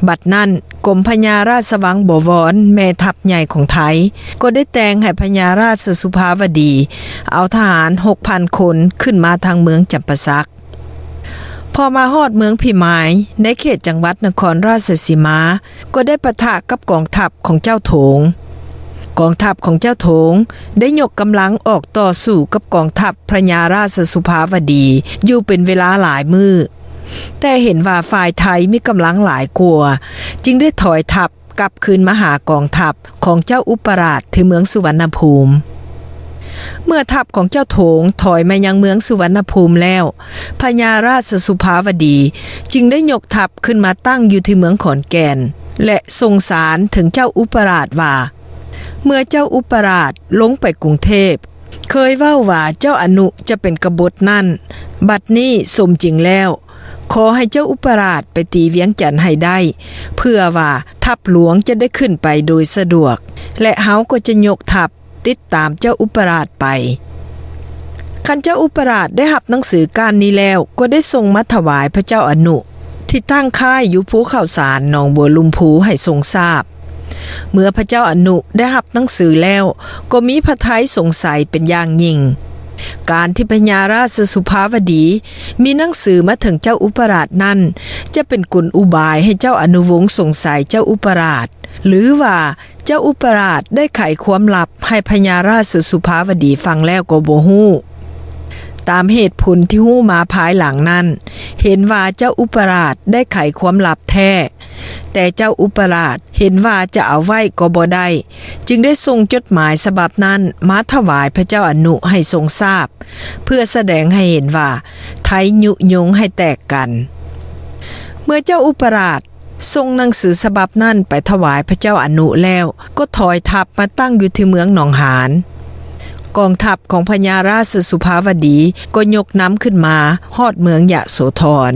ບັດນັ້ນ ກົມພະຍາຣາຊວັງບໍວອນ ແມ່ທັບໃຫຍ່ຂອງໄທ ກໍໄດ້ແຕ່ງໃຫ້ພະຍາຣາຊສຸພາວະດີ ເອົາທະຫານ ຫົກພັນ ຄົນ ຂຶ້ນມາທາງເມືອງຈຳປາສັກ. ພໍມາຮອດເມືອງພິມາຍ ໃນເຂດຈັງຫວັດນະຄອນຣາຊສີມາ ກໍໄດ້ປະທະກັບກອງທັບຂອງເຈົ້າໂຖງ. ກອງທັບຂອງເຈົ້າໂຖງໄດ້ຍົກກຳລັງອອກຕໍ່ສູ້ກັບກອງທັບພະຍາຣາຊສຸພາວະດີຢູ່ເປັນເວລາຫຼາຍມື້, ແຕ່ເຫັນວ່າຝ່າຍໄທມີກຳລັງຫຼາຍກວ່າ, ຈຶ່ງໄດ້ຖອຍທັບ ກັບຄືນມາຫາກອງທັບຂອງເຈົ້າອຸປະລາດທີ່ເມືອງສຸວັນນະພູມ. ເມື່ອທັບຂອງເຈົ້າໂຖງຖອຍມາຍັງເມືອງສຸວັນນະພູມແລ້ວ, ພະຍາຣາຊສຸພາວະດີຈຶ່ງໄດ້ຍົກທັບຂຶ້ນມາຕັ້ງຢູ່ທີ່ເມືອງຂອນແກ່ນ ແລະ ສົ່ງສານເຖິງເຈົ້າອຸປະລາດວ່າ ເມື່ອເຈົ້າອຸປະລາດລົງໄປກຸງເທບ ເຄີຍເວົ້າວ່າເຈົ້າອະນຸຈະເປັນກະບົດນັ້ນ, ບັດນີ້ສົມຈິງແລ້ວ, ຂໍໃຫ້ເຈົ້າອຸປະລາດໄປຕີວຽງຈັນໃຫ້ໄດ້, ເພື່ອວ່າທັບຫຼວງຈະໄດ້ຂຶ້ນໄປໂດຍສະດວກ, ແລະ ເຮົາກໍຈະຍົກທັບຕິດຕາມເຈົ້າອຸປະລາດໄປ. ຄັນເຈົ້າອຸປະລາດໄດ້ຮັບໜັງສືການນີ້ແລ້ວ, ກໍໄດ້ສົ່ງມາຖວາຍພະເຈົ້າອະນຸ ທີ່ຕັ້ງຄ້າຍຢູ່ພູເຂົ້າສານໜອງບົວລຸ່ມພູໃຫ້ຊົງຊາບ. ເມື່ອພະເຈົ້າອະນຸໄດ້ຮັບໜັງສືແລ້ວ ກໍມີພະໄທສົງໄສເປັນຢ່າງຍິ່ງ. ການທີ່ພະຍາຣາຊສຸພາວະດີມີໜັງສືມາເຖິງເຈົ້າອຸປະລາດນັ້ນ ຈະເປັນກົນອຸບາຍໃຫ້ເຈົ້າອະນຸວົງສົງໄສເຈົ້າອຸປະລາດ ຫຼືວ່າເຈົ້າອຸປະລາດໄດ້ໄຂຄວາມລັບໃຫ້ພະຍາຣາຊສຸພາວະດີຟັງແລ້ວກໍບໍ່ຮູ້. ຕາມເຫດຜົນທີ່ຮູ້ມາພາຍຫຼັງນັ້ນ ເຫັນວ່າເຈົ້າອຸປະລາດໄດ້ໄຂຄວາມລັບແທ້, ແຕ່ເຈົ້າອຸປະລາດເຫັນວ່າຈະເອົາໄວ້ກໍບໍ່ໄດ້, ຈຶ່ງໄດ້ສົ່ງຈົດໝາຍສະບັບນັ້ນມາຖວາຍພະເຈົ້າອະນຸໃຫ້ຊົງຊາບ, ເພື່ອສະແດງໃຫ້ເຫັນວ່າໄທຍຸຍົງໃຫ້ແຕກກັນ. ເມື່ອເຈົ້າອຸປະລາດສົ່ງໜັງສືສະບັບນັ້ນໄປຖວາຍພະເຈົ້າອະນຸແລ້ວ, ກໍຖອຍທັບມາຕັ້ງຢູ່ທີ່ເມືອງໜອງຫານ. ກອງທັບຂອງພະຍາຣາຊສຸພາວະດີກໍຍົກນຳຂຶ້ນມາຮອດເມືອງຍະໂສທອນ.